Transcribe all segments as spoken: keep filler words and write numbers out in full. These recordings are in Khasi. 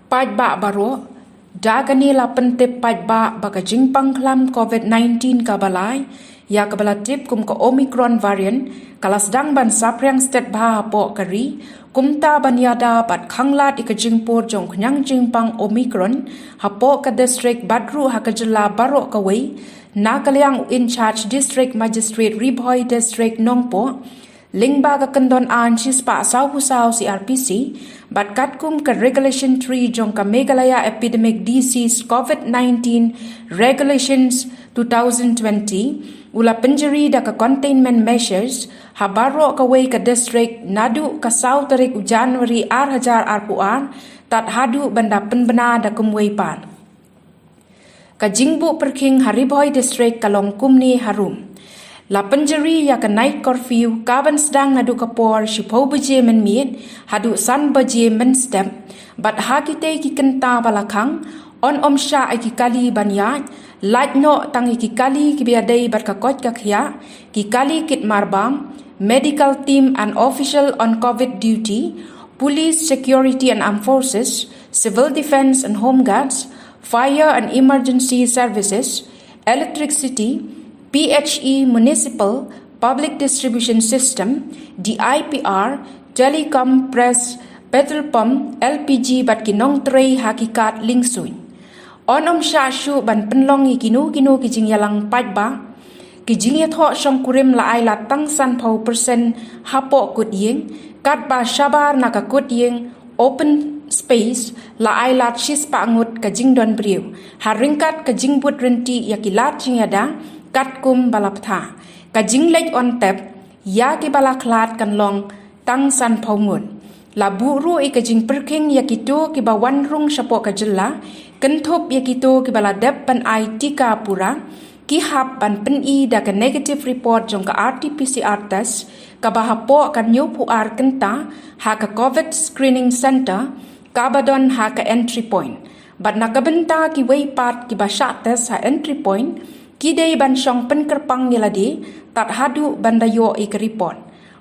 Paidbah baroh, da kane la pyntip paidbah ba ka jingpang khlam covid nineteen kaba lai, ïa kaba la tip kum ka Omicron variant, ka la sdang ban saphriang stet bha hapoh ka ri, kumta ban ïada bad khanglad ïa ka jingpur jong khñiang jingpang Omicron hapoh ka district bad ruh ha ka jylla baroh kawei, na ka liang u in-charge District Magistrate Ri Bhoi District Nongpoh, lyngba ka kyndon ain shispah sawphew saw C R P C, bad katkum ka Regulation three jong ka Meghalaya Epidemic Disease covid nineteen Regulations two thousand twenty, u la pynjari da ka containment measures ha baroh kawei ka district naduh ka saw tarik u January ar hajar arphew ar, tad haduh ban da pynbna da kumwei pat. Ka jingbuh pyrkhing ha Ri Bhoi District ka long kumne harum. La pynjari ïa ka night curfew kaban sdang naduh ka por shiphew baje mynmiet haduh san baje mynstep, bad ha kitei ki kynta ba la khang, yn ym shah ïa ki kali ban ïaid, lait noh tang ïa ki kali kiba ïadei bad ka koit ka khiah, ki kali kit marbam, medical team and official on covid duty, police, security and armed forces, civil defence and home guards, fire and emergency services, electricity, P H E, municipal, public distribution system, D I P R, telecom, press, petrol pump, L P G bad ki nongtrei ha ki kad liengsuiñ. Yn ym shah shuh ban pynlong ïa kino kino ki jingïalang paidbah. Ki jingïathoh shongkurim la ai lad tang sanphew percent hapoh kut ïing, katba shabar na ka kut ïing, open space, la ai lad shispah ngut ka jingdon briew, ha ryngkat ka jingbud ryntih ïa ki lad jingïada katkum ba la bthah. Ka jingleit yn tep ïa kiba la khlad kan long tang sanphew ngut. La buh ruh ïa ka jingpyrkhing ïa kito kiba wan rung shapoh ka jylla, kynthup ïa kito kiba la dep ban ai tika pura, ki hap ban pyni da ka negative report jong ka R T P C R test, kaba hapoh ka hynñiewphew ar kynta ha ka covid screening centre kaba don ha ka entry point. Bad na ka bynta kiwei pat kiba shah test ha entry point, ki dei ban shong pynkyrpang ïa lade tad haduh ban da ïoh ïa ka report.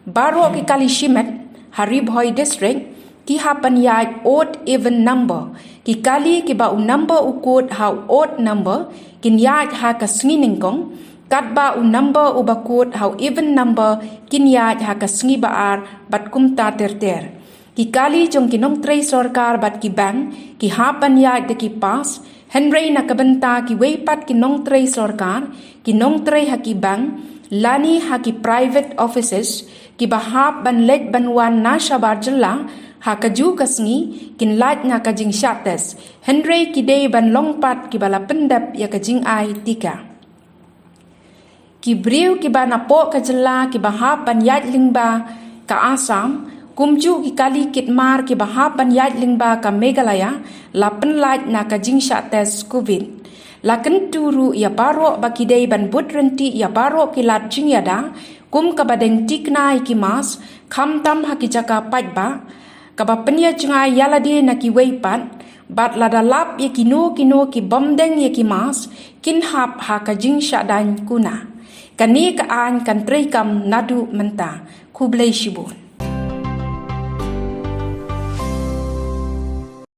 Baroh ki kali shimet ha Ri Bhoi District ki hap ban ïaid odd even number. Ki kali kiba u number u kut ha u odd number kin ïaid ha ka sngi nyngkong, katba u number uba kut ha u even number kin ïaid ha ka sngi ba ar, bad kumta ter ter. Ki kali jong ki nongtrei sorkar bad ki bank ki hap ban ïaid da ki pass, hynrei na ka bynta kiwei pat ki nongtrei sorkar, ki nongtrei ha ki bank, lane ha ki private offices, kiba hap ban leit ban wan na shabar jylla ha kajuh ka sngi, kin lait na ka jingshah test, hynrei ki dei ban long pat kiba la pyndep ïa ka jingai tika. Ki briew kiba napoh ka jylla kiba hap ban ïaid lyngba ka Assam, kumjuh ki kali kit mar kiba hap ban ïaid lyngba ka Meghalaya, la pynlait na ka jingshah test covid. La kyntu ruh ïa baroh ba ki dei ban bud ryntih ïa baroh ki lad jingïada, kum kaba deng thikna ïa ki mask, khamtam ha ki jaka paidbah, kaba pynïajngai ïa lade na kiwei pat, bad lada lap ïa kino kino ki bym deng ïa ki mask, kin hap ha ka jingshah daiñ kuna. Kane ka aiñ kan treikam naduh mynta. Khublei shibun.